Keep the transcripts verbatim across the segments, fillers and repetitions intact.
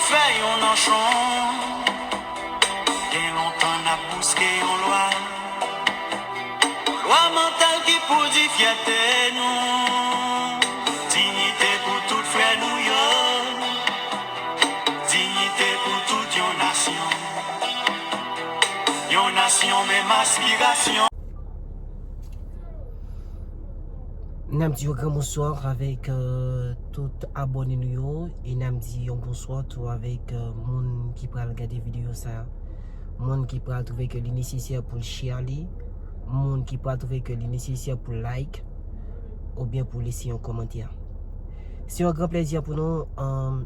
Fè yon nanchon. Gen lontan n ap bouske yon lwa. Lwa mantal ki pou di fyète nou. Diyite pou tout frè nou yo. Diyite pou tout yon nasyon. Yon nasyon menm aspirasyon. N ap di yon gran bonswa avèk euh, tout abòne nou yo e n ap di yon bonswa tou avèk euh, moun ki pral gade videyo sa a. Moun ki pral twouve ke li nesesè pou l share li, moun ki pral twouve ke li nesesè pou l like oubyen pou lese yon kòmantè. Se yon gran plèzi pou nou euh,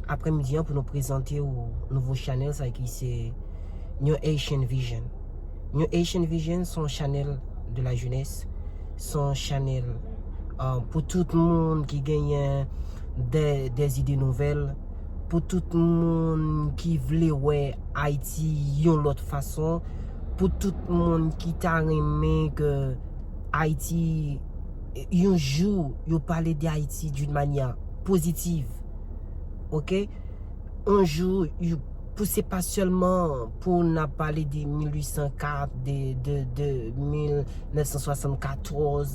aprèmidi an pou nou prezante w nouvo chanèl sa ki se New Haitian Vision. New Haitian Vision se yon chanèl de la jeunesse, se yon chanèl euh, pou tout moun ki genyen de, de zide nouvèl, pou tout moun ki vle wè Ayiti yon lòt fason, pou tout moun ki ta renmen ke Ayiti yon jou yo pale de Ayiti d'une manière positive. Ok? Yon jou pou se pa sèlman pou n ap pale de mil uit san kat, de, de, de mil nèf san swasann katòz,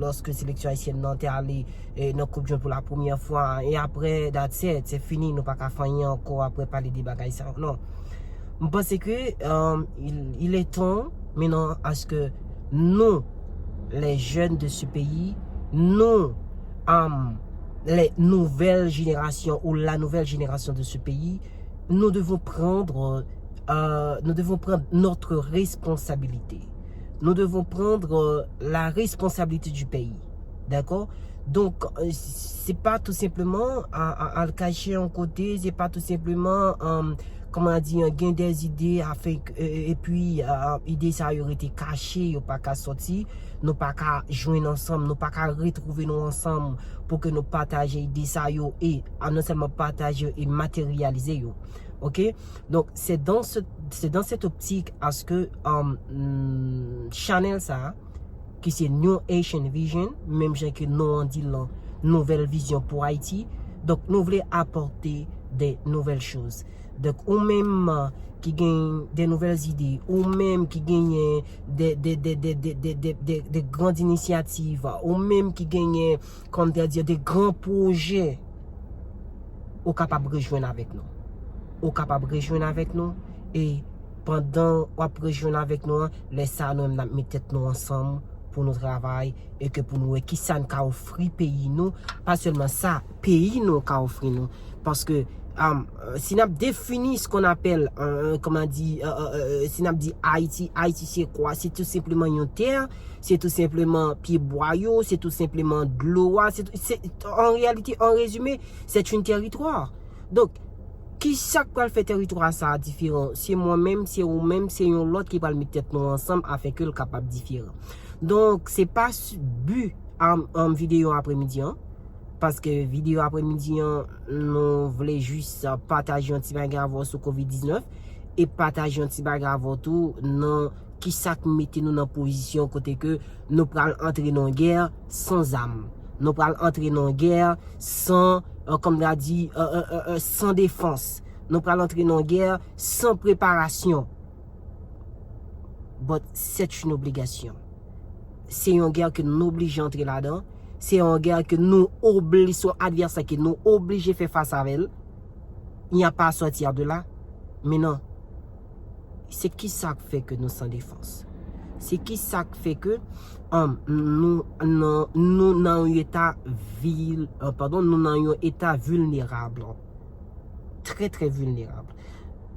lòske seleksyon ayisyèn nan te ale eh, nan Koup Jond pou la premyè fwa. E apre, that's it, se fini, nou pa ka fè anyen ankò apre pale de bagay sa yo. Non. M panse ke um, il, il est temps maintenant à ce que nous, les jeunes de ce pays, nous, um, les nouvelles générations ou la nouvelle génération de ce pays, nous devons prendre, euh, nous devons prendre notre responsabilité. Nous devons prendre euh, la responsabilité du pays. D'accord? Donk, euh, se pa tou senpleman al kache yon kote, se pa tou senpleman, um, kòman di, gen de ide afen, epi uh, ide sa yo rete kache, yo pa ka sòti, nou pa ka jwenn ansanm, nou pa ka retwouve nou ansanm pou ke nou pataje ide sa yo e uh, non sèlman pataje yo e materyalize yo. Ok? Donk, se dans, se dans cette optique à ce que um, chanèl sa a, ki se New Haitian Vision, menm jan ke non an di l lan, nouvèl vizyon pou Ayiti. Donk, nou vle apòte de nouvèl choz. Donk, ou menm ki gen de nouvèl ide, ou menm ki genyen de, de, de, de, de, de, de, de, de grand inisyativ, ou menm ki genyen, kòm te di, de gran pwojè, ou kapab rejwenn avèk nou. Ou kapab rejwenn avèk nou e pandan w ap rejwenn avèk nou an, lè sa a nou menm n ap met tèt nou ansanm pou nou travay e ke pou nou wè kisa n ka ofri peyi nou, pa sèlman sa peyi nou ka ofri nou. Paske um, si n ap defini ce qu'on appelle, uh, kòman di, uh, uh, uh, si n ap di Ayiti, Ayiti se kwa? Se tou senpleman yon tè, se tou senpleman pye bwa yo, se tou senpleman dlo a, se, se, an reyalite, an rezime, c'est un territoire. Donk, kisa k pral fè teritwa sa a diferan? Se mwen menm, se ou menm, se yon lòt ki pral met tèt nou ansanm afin ke l kapab diferan. Donk, se pa bi an videyo aprèmidi an, paske videyo aprèmidi an, nou vle jis pataje yon ti bagay avè w sou kovid diznèf e pataje yon ti bagay avè w tou nan kisa k mete nou nan pozisyon kote ke nou pral antre nan yon gè san zam. Nou pral antre nan yon gè san, euh, kòm n a di, euh, euh, euh, euh, san defans. Nou pral antre nan yon gè san preparasyon. But c'est une obligation. Se yon gè ke nou oblije antre ladan. Se yon gè ke nou oblije, se yon advèsè ke nou oblije fè fas avè l. Il n'y a pas à sortir de là. Men non. Se kisa k fè ke nou san defans? Se kisa k fè ke um, nou, nou, nou nan yon eta vil, uh, padon, nou nan yon eta vilnerab? Trè, trè vilnerab.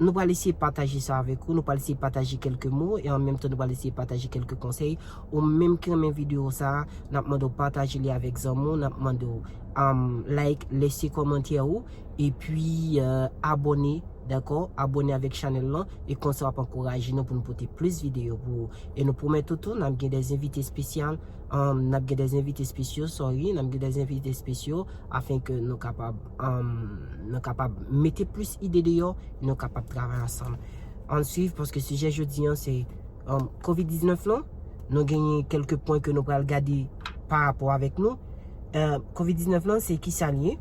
Nou pral eseye pataje sa avèk ou, nou pral eseye pataje kèlke mo e an menm tan nou pral eseye pataje kèlke konsèy. Ou menm ki renmen videyo sa a, n ap mande w pataje li avèk zanmi w, n ap mande w um, like, lese kòmantè ou epi euh, abòne, dakò? Abòne avèk chanèl lan e konsa w ap ankouraje nou pou nou pote plis videyo pou ou. E nou pwomèt ou tou n ap gen de envite espesyal, um, n ap gen de envite espesyo, sorry, n ap gen de envite espesyo afin ke nou kapab, um, nou kapab mete plis ide deyò e nou kapab travay ansanm. Ann swiv paske sijè jodi an se um, kovid diznèf lan, nou genyen kèlke pwen ke nou pral gade pa rapò avèk nou. Euh, kovid diznèf lan, se kisa l ye?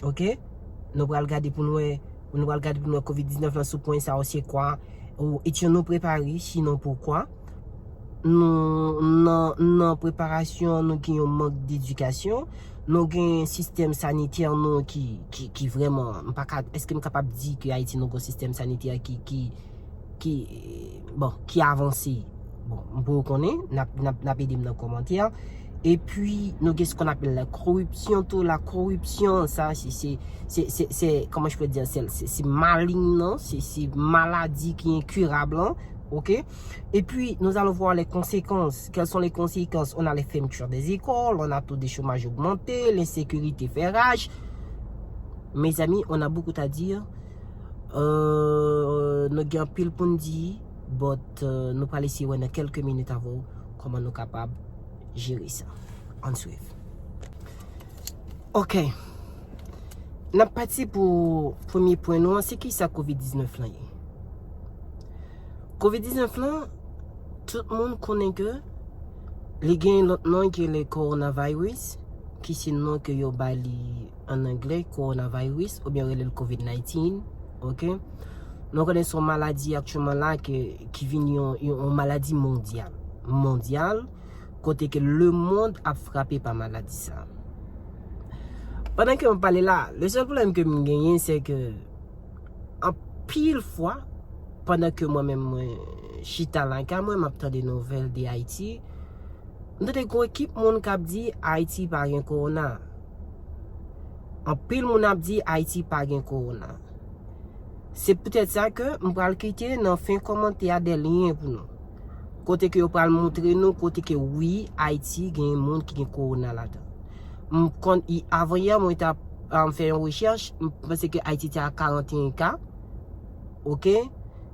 Ok? Nou pral gade pou nou wè, nou pral gade pou nou wè kovid diznèf lan sou pwen sa yo se kwa. Ou, étions-nous préparés, sinon pourquoi? Nou, nan, nan preparasyon, nou gen yon mank d'edikasyon. Nou gen sistèm sanitè nou ki, ki, ki vrèman, m pa ka, èske m kapab di ke Ayiti nou gen yon sistèm sanitè ki, ki, ki, bon, ki avanse? Bon, m poko konnen, n ap, n ap, n ap ede m nan kòmantè. Epi, nou gen ce qu'on appelle la corruption tou. La corruption, sa, se, se, se, se, se, comment je peux dire, se, se, se malign nan, se, se maladi ki enkirab lan, ok? Et puis, nous allons voir les conséquences. Quelles sont les conséquences? On a les fermetures des écoles, on a taux de chômage augmenté, l'insécurité fait rage. Mes amis, on a beaucoup à dire. Euh, nou gen anpil pou n di, but, euh, nou pral eseye wè nan kèlke minit avè w kòman nou kapab jere sa. Ann swiv. Ok. N ap pati pou premye pwen nou an, se kisa kovid diznèf lan ye? Kovid diznèf lan, tout moun konnen ke li gen lòt non ki rele coronavirus, ki se non ke yo ba li an anglè, coronavirus, oubyen yo rele l kovid nineteen, ok? Nou konnen se yon maladi aktyèlman la ke, ki vin yon, yon, yon maladi mondyal. Mondyal, kote ke lemonn ap frape pa maladi sa. Pandan ke m ap pale la, le sèl pwoblèm ke m genyen, se ke anpil fwa, pandan ke mwen menm mwen chita lakay mwen, m ap tande nouvèl de Ayiti, m tande gon ekip moun k ap di Ayiti pa gen kowona. Anpil moun ap di Ayiti pa gen kowona. Se poutèt sa ke m pral kite nan fen kòmantè a de lyen pou nou. Kote ke yo pral montre nou, kote ke wi, Ayiti gen moun ki gen kowona ladan. M konn, i, avan yè, mwen t ap, um, fè yon rechèch, m panse ke Ayiti te a karannteyen ka. Ok?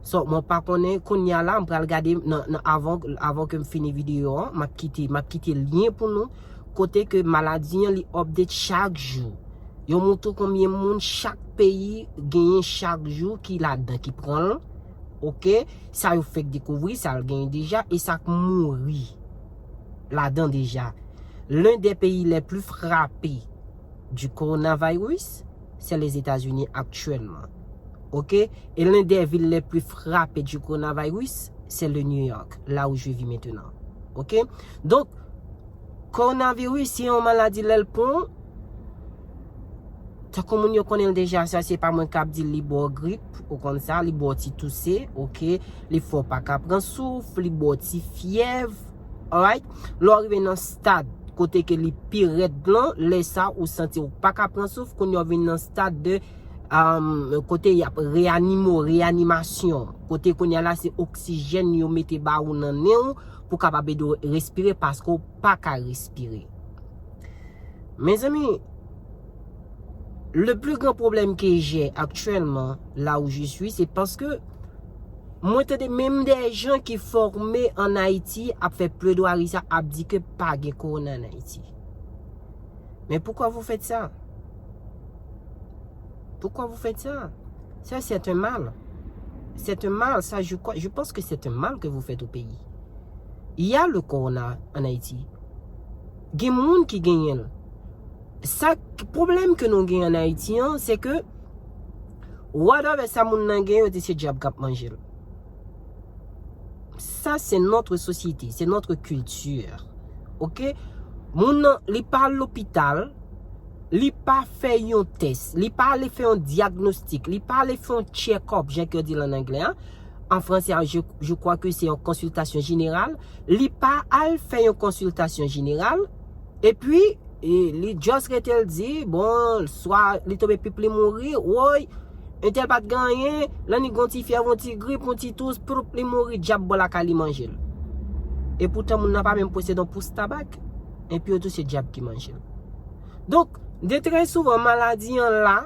So, mwen pa konnen, kounye a la, m pral gade nan, nan avan, avan ke m fini videyo an, m ap kite, m ap kite lyen pou nou. Kote ke maladi an, li update chak jou. Yo montre konbyen moun chak peyi genyen chak jou ki ladan, ki pran l. Ok? Sa yo fèk dekouvri, sa l genyen deja, e sa k mouri ladan deja. L'un des pays les plus frappés du coronavirus, c'est les États-Unis actuellement. Ok? Et l'un des villes les plus frappées du coronavirus, c'est le New York, là où je vis maintenant. Ok? Donk, kowonaviris se yon maladi lè l pran w, tankou moun yo konnen l deja, sa se pa mwen k ap di l, li ba w grip, ou konn sa, li ba w ti touse, ok, li fè w pa ka pran souf, li ba w ti fyèv, alright? Lè w rive nan stad kote ke li pi rèd lan, lè sa ou santi w pa ka pran souf, kounye a w vin nan stad de, um, kote y ap reyanime w, reyanimasyon, kote kounye a la se oksijèn yo mete ba ou nan nen w pou kapab ede w respire paske w pa ka respire. Mezanmi, le plus grand problème que j'ai actuellement, là où je suis, c'est parce que mwen tande menm de jan ki fòme an Ayiti ap fè pledwari sa, ap di ke pa gen kowona an Ayiti. Mais pourquoi vous faites ça? Pourquoi vous faites ça? Ça, c'est un mal. C'est un mal, ça, je crois, je pense que c'est un mal que vous faites au pays. Il y a le corona en Haïti. Gen moun ki genyen l. Sa, pwoblèm ke nou genyen an Ayiti an, se ke whatever sa moun nan genyen, yo di se dyab k ap manje l. Sa, se notre société, se notre culture. Ok? Moun nan, li pa al lopital, li pa fè yon tès, li pa ale fè yon dyagnostik, li pa ale fè yon check-up, jan ke yo di l an anglè, an. An franse, an, je, je crois que c'est une consultation générale. Li pa al fè yon konsiltasyon jeneral. Epi, e, li just rete l di, bon, swa li tonbe pip li mouri, woy, entèl pa t gen anyen, lè li gon ti fyèv, yon ti grip, yon ti tous, ploup, li mouri, dyab bò lakay li manje l. E poutan moun nan pa menm posede yon pous tabak, epi yo di w se dyab ki manje l. Donk, de trè souvan, maladi an la,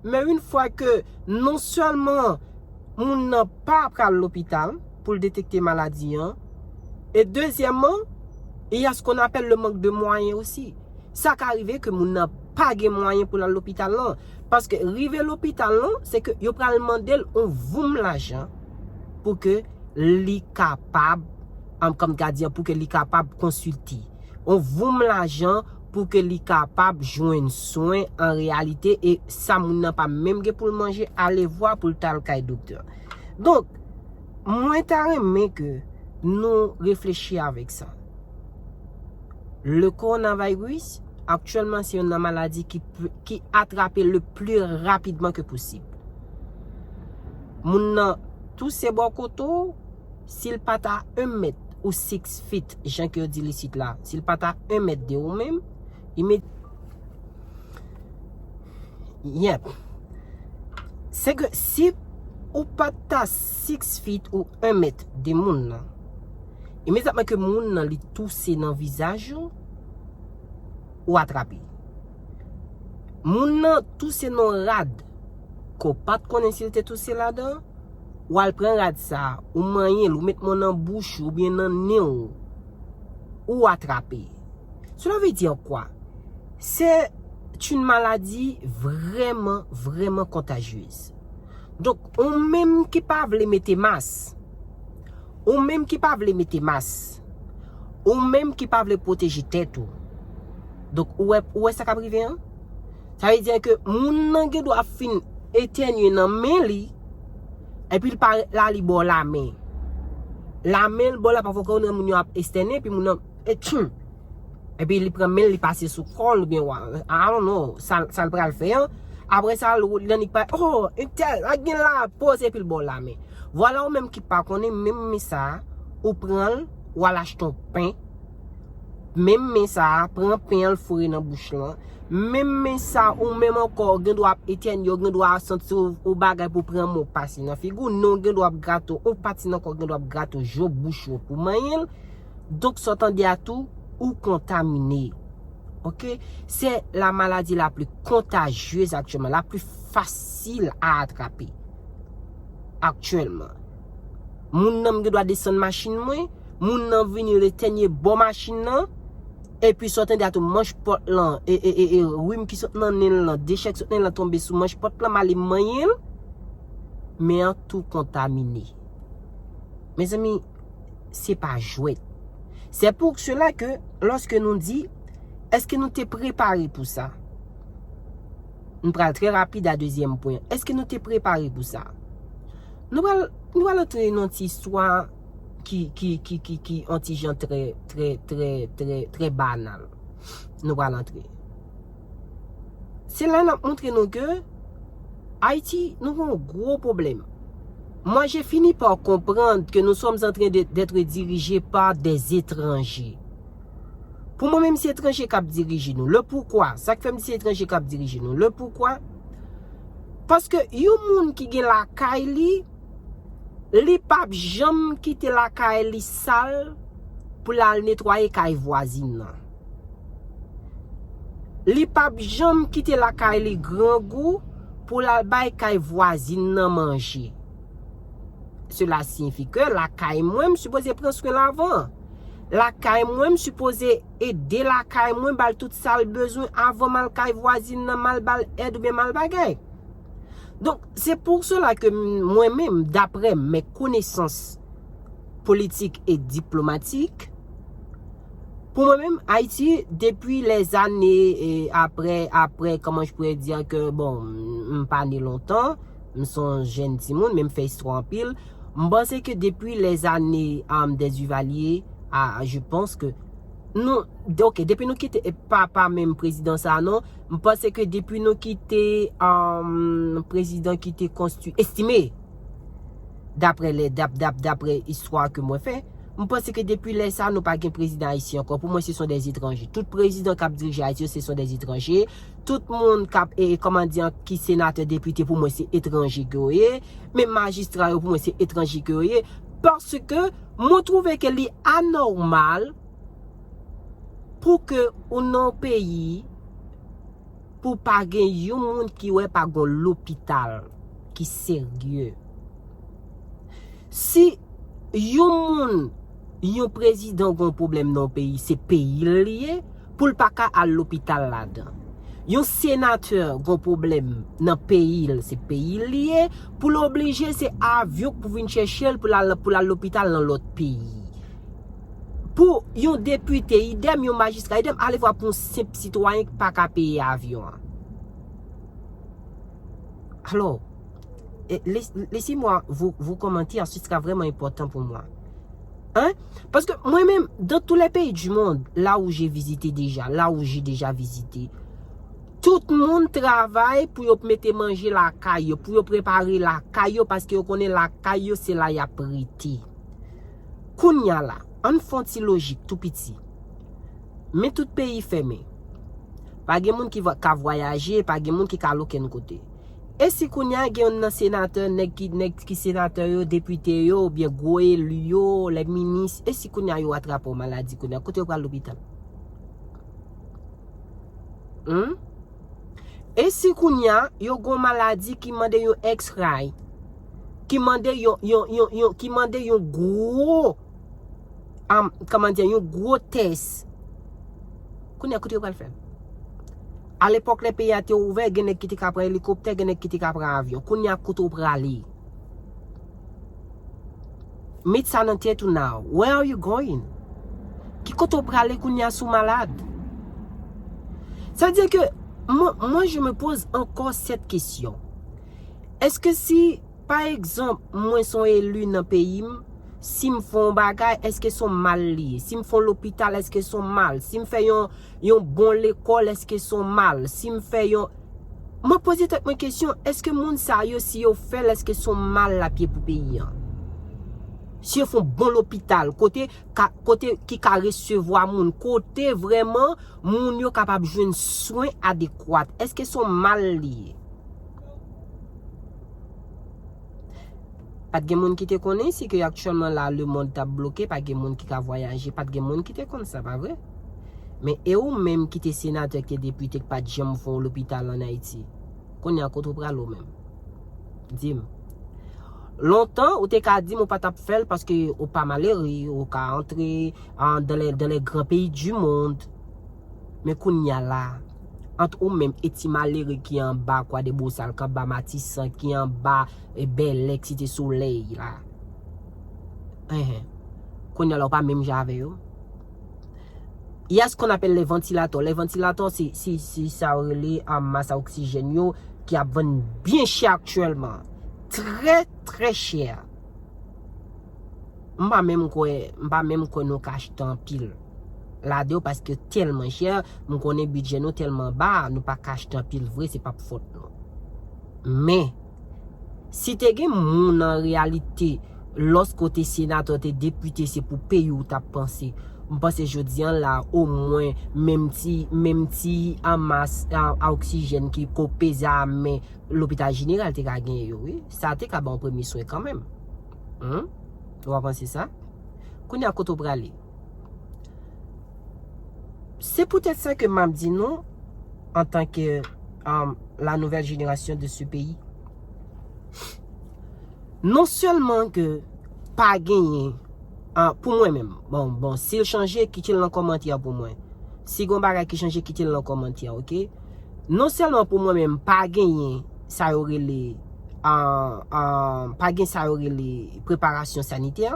men yon fwa ke non sèlman moun nan pa pral lopital pou l detekte maladi an, e dezyèmman, il y a ce qu'on appelle le manque de moyens aussi. Sa ka rive ke moun nan pa gen mwayen pou l al lopital lan. Paske rive lopital lan, se ke yo pral mande l yon voum lajan pou ke li kapab, um, kòm gadyen, pou ke li kapab konsilte. Yon voum lajan pou ke li kapab jwenn swen an reyalite, e sa moun nan pa menm gen pou l manje, alevwa pou l t al kay doktè. Donk, mwen ta renmen ke nou reflechi avèk sa. Le coronavirus, aktyèlman, se youn nan maladi ki, ki atrape le pli rapidman ke posib. Moun nan touse bò kote w, si l pa ta en mèt ou six feet, jan ke yo di l isit la, si l pa ta en mèt de ou menm, imed-, yep. Se ke si ou pa ta six feet ou en mèt de moun nan, imedyatman ke moun nan li touse nan vizaj ou, ou atrape. Moun nan touse nan rad, ke w pa t konnen si l te touse ladan, ou al pran rad sa, ou manyen l, ou met men w nan bouch ou oubyen nan nen w, ou atrape. Cela veut dire quoi? C'est une maladie vraiment, vraiment contagieuse. Donk, ou menm ki pa vle mete mas, ou menm ki pa vle mete mas, ou menm ki pa vle pwoteje tèt ou. Donk, ou wè, ou wè sa k ap rive an? Sa vle di ke moun nan gen dwa fin etènye nan men li, epi l parèt la, li ba w lamen. Lamen l ba w la, pafwa ou konnen moun yo ap estènen, epi moun nan, e tchoum! Epi li pran men l, li pase sou kò l, oubyen wa, I don't know, sa, sa l pral fè an. Apre sa, l, li annik pa, oh, entèl, la gen la, poze, epi l ba w lamen. Vwala, ou menm ki pa konnen, menm men sa, ou pran l, ou al achte yon pen. Menm men sa, pran pen an, l foure nan bouch lan. Menm men sa, ou menm ankò, gen dwa ap etènye, ou gen dwa santi w, ou bagay pou pran men w pase nan figi w, non, gen dwa ap grate w, yon pati nan kò w gen dwa ap grate w, je w, bouch ou pou manyen l. Donk, sa w tande a tou, ou kontamine. Ok? C'est la maladie la plus contagieuse actuellement, la plus facile à attraper actuellement. Moun nan m gen dwa desann machin mwen, moun nan vini l etènye bò machin nan, epi sa w tande a tou manch pòt lan, e, e, e, e rim ki sot nan nen l lan, dechè ki sot nan nen l lan tonbe sou manch pòt lan, m ale manyen l, men an tou kontamine. Mezanmi, se pa jwèt. C'est pour cela que, lorsque nou di, èske nou te prepare pou sa? Nou pral trè rapid a dezyèm pwen. Èske nou te prepare pou sa? Nou pral, nou pral antre nan ti istwa ki, ki, ki, ki, ki yon ti jan trè, trè, trè, trè, trè banal. Nou pral antre. Se la n ap montre nou ke Ayiti, nou gen yon gwo pwoblèm. Moi, j'ai fini par comprendre que nous sommes en train de, d'être dirigés par des étrangers. Pou mwen menm, se etranje k ap dirije nou. Le poukwa? Sa k fè m di se etranje k ap dirije nou. Le poukwa? Paske yon moun ki gen lakay li, li p ap janm kite lakay li sal pou l al netwaye kay vwazin nan. Li p ap janm kite lakay li grangou pou l al bay kay vwazin nan manje. Cela signifie que lakay mwen, m sipoze pran swen l avan. Lakay mwen, m sipoze ede lakay mwen, ba l tout sa l bezwen avan m al kay vwazin nan, m al ba l èd oubyen m al bagay. Donk, se pou sela ke m, mwen menm, daprè mes connaissances politiques et diplomatiques, pou mwen menm, Ayiti, depi lèzane, e, apre, apre, comment je pourrais dire que, bon, m pa ne lontan, m se yon jèn timoun, men m fè istwa anpil. M panse ke depi lèzane, um, des Duvalier, a, je pense que nou, ok, depi nou kite, e, pa, pa menm prezidan sa a non, m panse ke depi nou kite, um, prezidan ki te konstwi, Estimé, daprè lè, dap, dap, daprè istwa ke mwen fè, m panse ke depi lè sa a, nou pa gen prezidan ayisyen ankò. Pou mwen, se sont des étrangers. Tout prezidan k ap dirije Ayiti yo, se sont des étrangers. Tout moun k ap, e, kòman di an, ki senatè, depite, pou mwen, se etranje ke yo ye. Menm majistra yo, pou mwen, se etranje ke yo ye. Paske mwen twouve ke li anòmal pou ke ou nan yon peyi, pou pa gen yon moun ki wè pa gen lopital ki serye. Si yon moun, yon prezidan gen yon pwoblèm nan yon peyi, se peyi l li ye, pou l pa ka al lopital ladan. Yon senatè gen yon pwoblèm nan peyi l, se peyi l li ye, pou l oblije se avyon k pou vin chèche l pou l al, pou l al lopital nan lòt peyi. Pou yon depite, idèm yon majistra, idèm alevwa pou yon senp sitwayen ki pa ka peye avyon an. Alors, eh, lais- laissez-moi vous, vous commenter, ce sera vraiment important pour moi. Hein? Parce que moi-même, dans tous les pays du monde, là où j'ai visité déjà, là où j'ai déjà visité, tout moun travay pou yo mete manje lakay yo, pou yo prepare lakay yo, paske yo konnen lakay yo se la y ap rete. Kounye a la, ann fè yon ti lojik tou piti. Men tout peyi fèmen. Pa gen moun ki va- ka vwayaje, pa gen moun ki ka al okenn kote. E si kounye a gen yon nan senatè, nèg ki, nèg ki senatè yo, depite yo, oubyen gwo eli yo, lè minis, e si kounye a yo atrape yon maladi kounye a, kote yo pral lopital? Hmm? E si kounye a yo gon maladi ki mande yon X-ray, ki mande yon, yon, yon, yon, ki mande yon gwo, um, kòman di, yon gwo tès, kounye a kote yo pral fè? Alepòk, lè peyi a te ouvè, gen nèg ki te ka pran elikoptè, gen nèg ki te ka pran avyon. Kounye a kote w prale? Met sa nan tèt ou now. Where are you going? Ki kote w prale kounye a si w malad? Sa vle di ke mwen, mwen, je me pose encore cette question. Èske si, pa egzanp, mwen se yon eli nan peyi m, si m fè yon bagay, èske se yon mal li ye? Si m fè yon lopital, èske se yon mal? Si m fè yon, yon bon lekòl, èske se yon mal? Si m fè yon, mwen poze tèt mwen kesyon, èske moun sa yo, si yo fè l, èske se yon mal l ap ye pou peyi an? Si yo fè yon bon lopital, kote ka, kote ki ka resevwa moun, kote vrèman moun yo kapab jwenn swen adekwat, èske se yon mal li ye? Pa t gen moun ki te konnen si ke aktyèlman la, lemonn t ap bloke, pa t gen moun ki ka vwayaje, pa t gen moun ki te konn sa, pa vre? Men e ou menm ki te senatè, ki te depite, ki pa t janm fè yon lopital ann Ayiti? Kounye a, kote w prale ou menm? Di m. Lontan, ou te ka di m ou pa t ap fè l paske ou pa malere, ou ka antre, ah, dans les, dans les grands pays du monde. Men kounye a la, ant ou menm e ti malere ki anba Kwadèbousal, ki anba Matisan, ki anba, eh, Bèlè, Site Solèy la. Enhen. Kounye a la, ou pa menm jan avè yo. Il y a ce qu'on appelle les ventilateurs. Les ventilateurs, se, se, se sa yo rele, ah, mas a oksijèn yo, ki ap vann byen chè aktyèlman. Trè, trè chè. M pa menm kwè, m pa menm kwè nou ka achte anpil ladan yo paske tèlman chè, m konnen bidjè nou tèlman ba, nou pa ka achte anpil vre, se p ap fòt nou. Men, si te gen moun an reyalite, lòske w te senatè, w te depite, se pou peyi w t ap panse. M panse jodi an la, omwen, menm ti, menm ti anmas a, a oksijèn ki ko peze a men, lopital jeneral te ka genyen yo, wi. Sa te ka ba w premye swen kanmenm. Hmm? Ou pa panse sa? Kounye a kote w prale? Se poutèt sa ke m ap di nou, antanke, um, la nouvelle génération de ce pays, non sèlman ke pa genyen, ah, pou mwen menm, bon, bon, si l chanje, kite l nan kòmantè pou mwen. Si gon bagay ki chanje, kite l nan kòmantè, oke? Non sèlman pou mwen menm, pa genyen sa yo rele, ah, ah, pa gen sa yo rele preparasyon sanitè,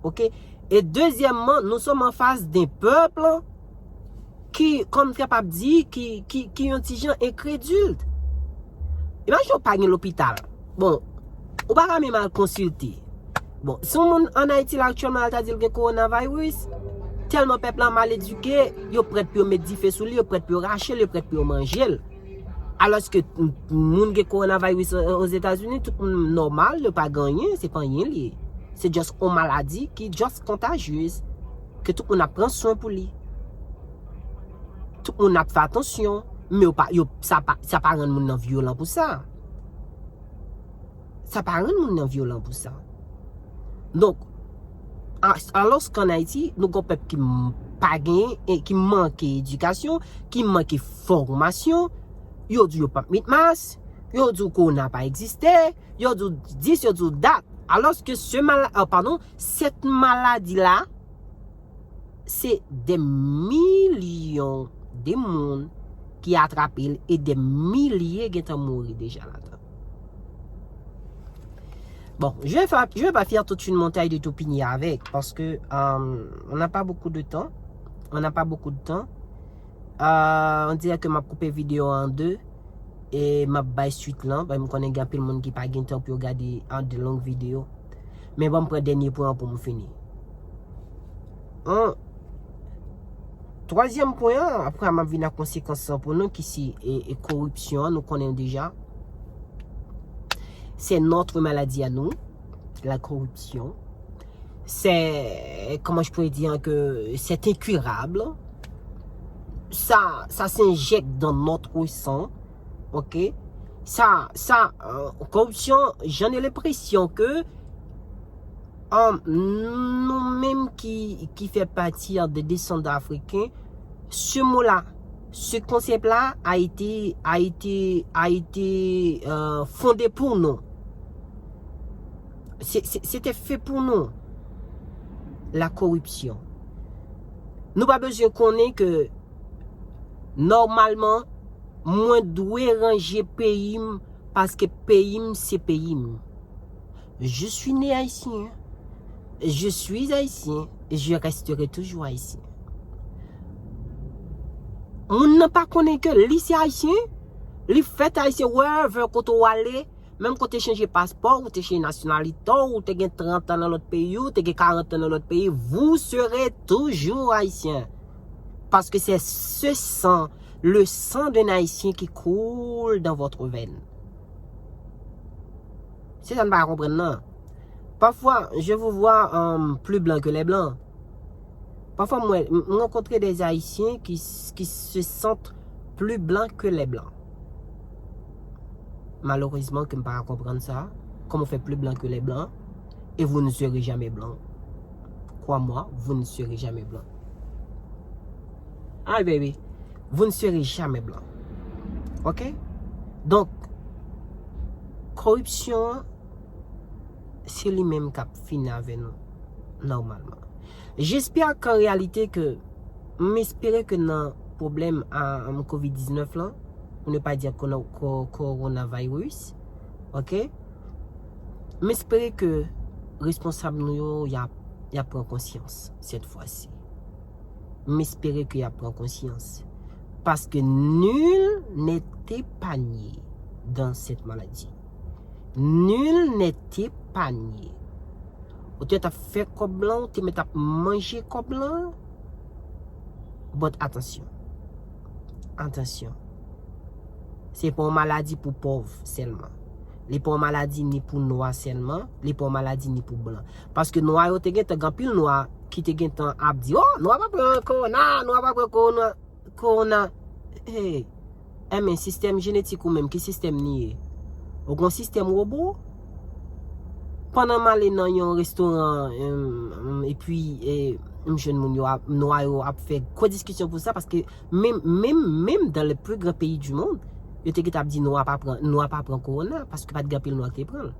oke? E dezyèmman, nous sommes en face d'un peuple ki, kòm trè p ap di, ki, ki, ki yon ti jan enkredil. Imajine w pa gen lopital. Bon, ou pa ka menm al konsilte. Bon, si yon moun ann Ayiti la aktyèlman, al ta di l gen kowonavirus, tèlman pèp lan mal edike, yo prèt pou yo met dife sou li, yo prèt pou yo rache l, yo prèt pou yo manje l. Alòske m-, moun gen kowonavirus o-, Ozetazini, tout moun nòmal, yo pa gen anyen, se pa anyen li ye. Se just yon maladi ki just contagious, ke tout moun ap pran swen pou li. Tout moun ap fè atansyon, men yo pa, yo, sa pa, sa pa rann moun nan vyolan pou sa. Sa pa rann moun nan vyolan pou sa. Donk, a-, alòske ann Ayiti, nou gon pèp ki m-, pa genyen, e ki manke edikasyon, ki manke fòmasyon, yo di yo p ap met mas, yo di w kowona pa egziste, yo di w dis, yo di w dat. Alòske se mala-, ah, padon, sèt maladi la, se dè milyon de moun ki atrape l e dè milye gentan mouri deja ladan. Bon, je vais, faire, je vais pas faire toute une montagne de toupini avec, parce que euh, on n'a pas beaucoup de temps. On n'a pas beaucoup de temps. Euh, on dirait que m'a coupé vidéo en deux et m'a bay suite là. Ben, je connais qu'il y a plein de monde qui pas de temps pour regarder en de longues vidéos. Mais bon, je prends dernier point pour me finir. Hein? Twazyèm pwen an, apre m ap vin ak konsekans lan pou nou, ki se e, e koripsyon an, nou konnen deja. Se notre maladie à nous, la corruption. C'est, comment je pourrais dire, que c'est incurable. Ça, ça s'injecte dans notre sang. Ok? Sa, sa, euh, koripsyon, j'en ai l'impression que euh, nou menm ki, ki fè pati de desandan afriken, ce mot-là, ce concept-là a été, a été, a été euh, fondé pour nous. C'était fait pour nous. La corruption. Nou pa bezwen konnen ke nòmalman mwen dwe ranje peyi m paske peyi m se peyi m. Je suis né haïtien. Je suis haïtien. Et je resterai toujours haïtien. Moun nan pa konnen ke li se ayisyen, li fèt ayisyen, wherever kote w ale, menm kote chanje paspò, ou te chanje nasyonalite, ou te gen trant an nan lòt peyi, ou te gen karant an nan lòt peyi, vous serez toujours haïtien. Parce que c'est ce sang, le sang d'un Haïtien qui coule dans votre veine. Se sa n pa konprann nan. Parfois, je vous vois um, plus blanc que les blancs. Parfois, mwen, m rankontre des Haïtiens qui, qui se sentent plus blancs que les blancs. Malheureusement, que m pa konprann sa. Comment on fait plus blanc que les blancs? Et vous ne serez jamais blanc. Crois-moi, vous ne serez jamais blanc. Ay, baby, vous ne serez jamais blanc. Ok? Donk, koripsyon an, se li menm k ap fini avè nou, nòmalman. J'espère qu'en réalité que, m espere ke nan pwoblèm a, a kovid diznèf lan, pou ne pa di kono- ko- coronavirus, ok? M espere ke responsab nou yo, y ap, y ap pran konsyans, cette fois-ci. M espere ke y ap pran konsyans. Parce que nul n'est épargné dans cette maladie. Nul n'est épargné. Ou te mèt ap fè kòb lan, ou te mèt ap manje kòb lan. But atansyon. Atansyon. Se pa yon maladi pou pòv sèlman. Li pa yon maladi ni pou nwa sèlman, li pa yon maladi ni pou blan. Paske nwa yo te gentan, gen anpil nwa ki te gentan ap di, oh, nwa pa pran kowona, nwa pa pran kowona, kowona. Hey, enben, sistèm jenetik ou menm, ki sistèm li ye? Ou gen yon sistèm wobo? Pandan m ale nan yon restoran, em, em, epi e, m jwenn moun yo ap, nwa yo ap fè gwo diskisyon pou sa, paske menm, menm, menm dans le plus grand pays du monde, yo te gentan ap di nwa pa pran, nwa pa pran kowona, paske pa t gen anpil nwa ki te pran l.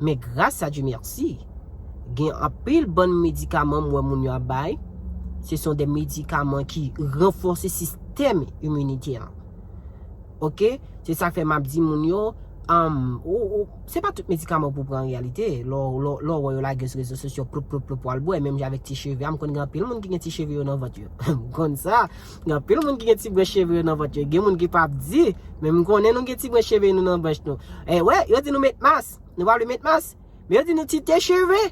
Men gras a Dye mèsi, gen anpil bann medikaman m wè moun yo ap bay. Ce sont des médicaments qui renforcent système immunitaire. Ok? Se sa k fè m ap di moun yo, um, ou, ou, se pa tout medikaman pou pran an reyalite. Lè w lè w- lè w wè yo lage sou rezo sosyo, ploup, ploup, ploup, w al bwè. Menm jan avèk ti cheve a, m konn gen anpil moun ki gen ti cheve yo nan vant yo. M konn sa. Gen anpil moun ki gen ti branch cheve yo nan vant yo. Gen moun ki p ap di, men m konnen nou gen ti branch cheve nou nan branch nou. E wè, yo di nou met mas. Nou pa vle met mas. Men yo di nou ti te cheve.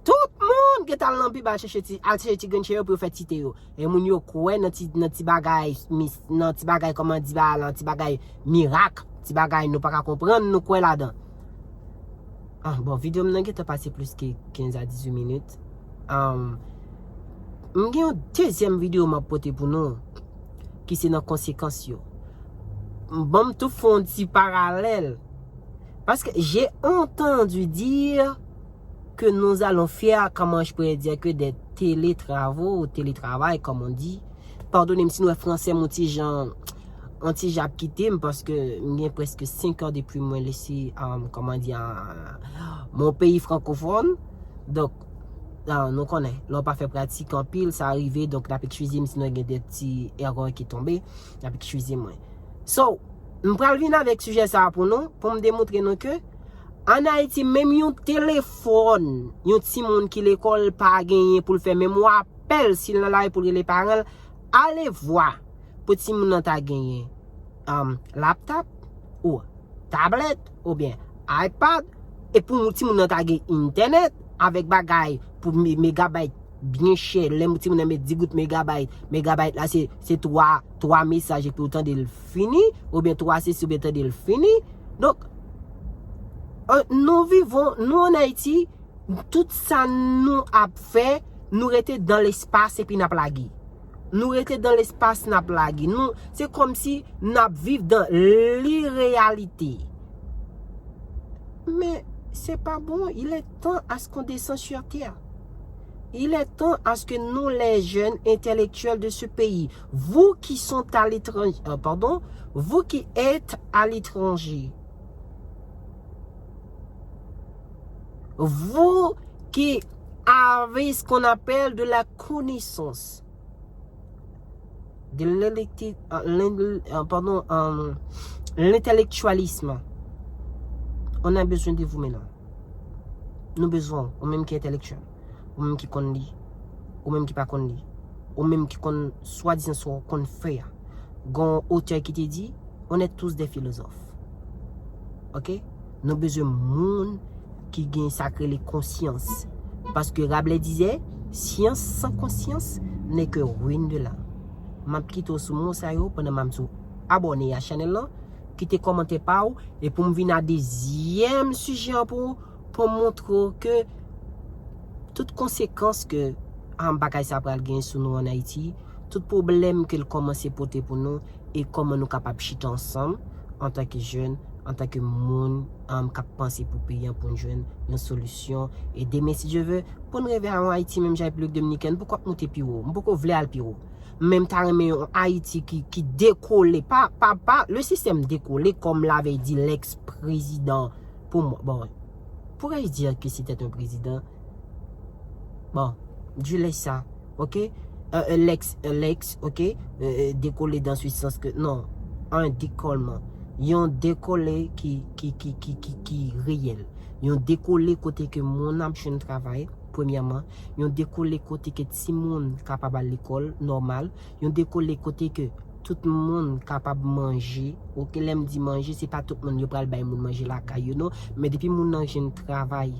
Tout moun gentan al nan pib al chèche ti, al chèche ti grenn cheve pou yo fè ti te yo. E moun yo kwè nan ti, nan ti bagay, mis- nan ti bagay, kòman di ba lan, ti bagay mirak, ti bagay nou pa ka konprann, nou kwè ladan. Ah, bon, videyo m nan gentan pase plis ke kenz a dizuit minit. Um, m gen yon dezyèm videyo m ap pote pou nou, ki se nan konsekans yo. Ban m tou fè yon ti paralèl. Paske j'ai entendu dire que nous allons faire, comment je pourrais dire, que des télétravaux ou télétravail, comme on dit. Padone m si nou wè fransè m yon ti jan, yon ti jan ap kite m, paske m gen prèske senk an depi mwen lese, um, comment dire, uh, mon pays francophone. Donk, uh, nou konnen, lè w pa fè pratik anpil, sa rive, donk n ap eskize m si nou gen de ti erè ki tonbe, n ap eskize mwen. So, m pral vin avèk sijè sa a pou nou, pou m demontre nou ke Ann Ayiti, menm yon telefòn, yon timoun ki lekòl pa genyen pou l fè menm yon apèl, si l nan lari pou l rele paran l, alevwa pou timoun nan ta genyen um, laptop ou tablèt oubyen iPad, e pou timoun nan ta gen entènèt avèk bagay pou megabayt byen chè, lè timoun nan met di goud megabayt, megabayt la se, se twa, twa mesaj epi ou tande l fini, oubyen twa sesi oubyen tande l fini. Donk, nou vivon, nou ann Ayiti, tout sa nou ap fè, nou rete dan lespas epi n ap lage. Nou rete dan lespas, n ap lage. Nou, se kòmsi n ap viv dan lireyalite. Men, se pa bon, il est temps à ce qu'on descende sur terre. Il est temps à ce que nous, les jeunes intellectuels de ce pays, vous qui sont à l'étranger, euh, pardon, vous qui êtes à l'étranger, vous qui avez ce qu'on appelle de la connaissance, de l'intellectualisme, on a besoin de vous maintenant. Nou bezwen w, ou menm ki entèlektyèl, ou menm ki konn li, ou menm ki pa konn li, ou menm ki konn swadizan sa w konn fè a. Gon otè ki te di, on est tous des philosophes. Ok? Nou bezwen moun ki gen sa k rele konsyans. Parce que Rabelais disait, science sans conscience n'est que ruine de l'âme. M ap kite w sou mo sa yo pandan m ap di w abòne a chanèl lan, kite kòmantè pa w, e pou m vin a dezyèm sijè an pou, pou m montre w ke tout konsekans ke um, bagay sa pral gen sou nou ann Ayiti, tout pwoblèm ke l kòmanse pote pou nou, e kòman nou kapab chita ansanm antanke jèn, antanke moun um, k ap panse pou peyi an, pou n jwenn yon solisyon. E demen, si Dye vle, pou n rive a yon Ayiti menm jan Repiblik Dominikèn, m poko ap moute pi wo, m poko vle al pi wo. Men m ta renmen yon Ayiti ki, ki dekole, pa, pa, pa, le système décollé, comme l'avait dit l'ex-président, pour moi, bon, pourrais-je dire que c'était un président? Bon, je laisse ça, ok? Euh, euh, l'ex, euh, l'ex, ok? Euh, euh, décollé dans ce sens que, non, un décollement. Yon dekole ki, ki, ki, ki, ki, ki reyèl. Yon dekole kote ke moun ap jwenn travay, premyèman. Yon dekole kote ke timoun kapab al lekòl nòmal. Yon dekole kote ke tout moun kapab manje. Ok, lè m di manje, se pa tout moun yo pral bay moun manje lakay yo, non. Men depi moun nan jwenn travay,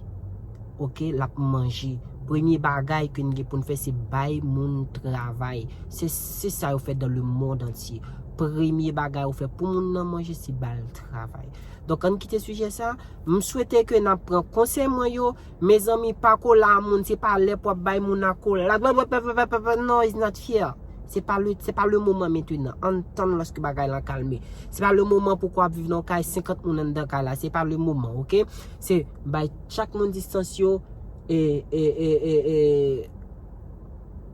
ok, l ap manje. Premye bagay ke n gen pou n fè, se bay moun travay. Se, se sa yo fè dans le monde entier. Premye bagay ou fè pou moun nan manje, se ba l travay. Donk, ann kite sijè sa. M swete ke n ap pran konsèy mwen yo. Mezanmi, pa kole a moun, se pa lè pou w ap bay moun a kole. Non, it's not here. Se pa le, se pa le moman mentenan. Ann tann lòske bagay lan kalme. Se pa le moman pou w ap viv nan yon kay, senkant moun anndan kay la. Se pa le moman, ok? Se bay chak moun distans yo, e, e, e, e, e,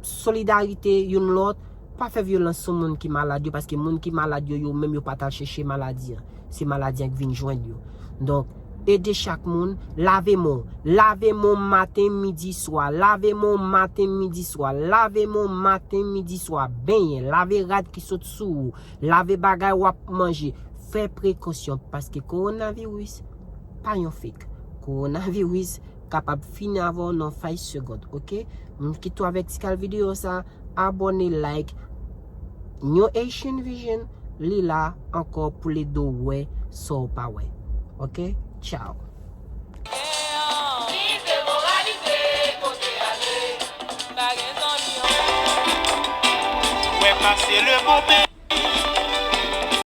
solidarite youn lòt, pa fè vyolans sou moun ki malad yo, paske moun ki malad yo, yo menm yo pa t al chèche maladi an. Se maladi an k vin jwenn yo. Donk, ede chak moun, lave men w. Lave men w maten, midi, swa. Lave men w maten, midi, swa. Lave men w maten, midi, swa. Benyen, lave rad ki sot sou ou. Lave bagay w ap manje. Fè prekosyon, paske kowonaviris pa yon fake. Kowonaviris kapab fini avè w nan five segond, ok? M kite w avèk ti kal videyo sa, abòne, like. New Haitian Vision, li la ankò pou l ede w wè sa w pa wè. Ok? Ciao. Wè pase le moman,